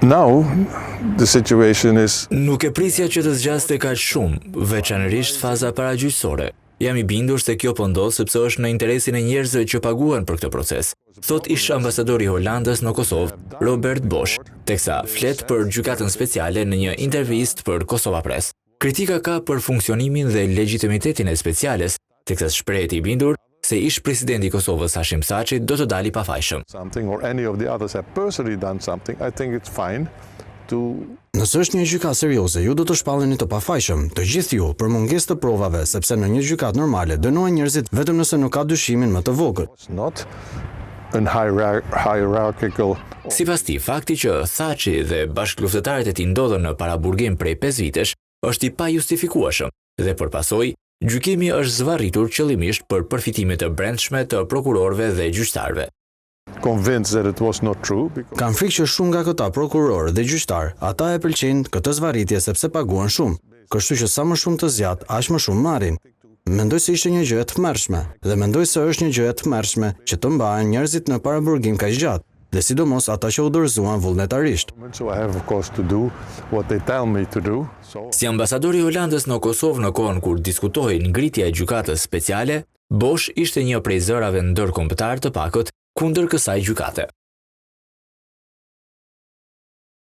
Now the situation is Nuk e prisja që të zgjaste kaq shumë, veçanërisht faza paragjyqësore. Jam i bindur se kjo po ndodh sepse është në interesin e njerëzve që paguhen për këtë proces, thot ish ambasadori i Holandës në Kosovë, Robert Bosch, teksa flet për gjykatën speciale në një intervistë për Kosova Press. Kritika ka për funksionimin dhe legjitimitetin e speciales, teksa shprehet i bindur se ish presidenti i Kosovës Hashim Thaçi do të dalë i pafajshëm. Something or any of the others have personally done something, I think it's fine to Nëse është një gjykatë serioze, ju do të shpalleni të pafajshëm, të gjithë ju, për mungesë të provave, sepse në një gjykatë normale dënohen njerëzit vetëm nëse nuk ka dyshimin më të vogël. It's not an hierarchical Sipas tij, fakti që Thaçi dhe bashkëluftëtarët e tij ndodhen në paraburgim prej 5 vitesh është i pajustifikueshëm dhe për pasojë, gjykimi është zvarritur qëllimisht për përfitime të brendshme të prokurorëve dhe gjyqtarëve. Convinced that it was not true because Kam frikë që shumë nga këta prokurorë dhe gjyqtar, ata e pëlqejnë këtë zvarritje sepse paguhen shumë. Kështu që sa më shumë të zgjat, aq më shumë marrin. Mendoj se ishte një gjë e tmerrshme dhe mendoj se është një gjë e tmerrshme që të mbahen njerëzit në paraburgim kaq gjatë, dhe sidomos ata që u dorëzuan vullnetarisht. So I have, of course, to do what they tell me to do. So Si ambasadori i Holandës në Kosovë në kohën kur diskutohej ngritja e gjykatës speciale, Bosch ishte një prej zërave ndërkombëtar të pakët kundër kësaj gjykate.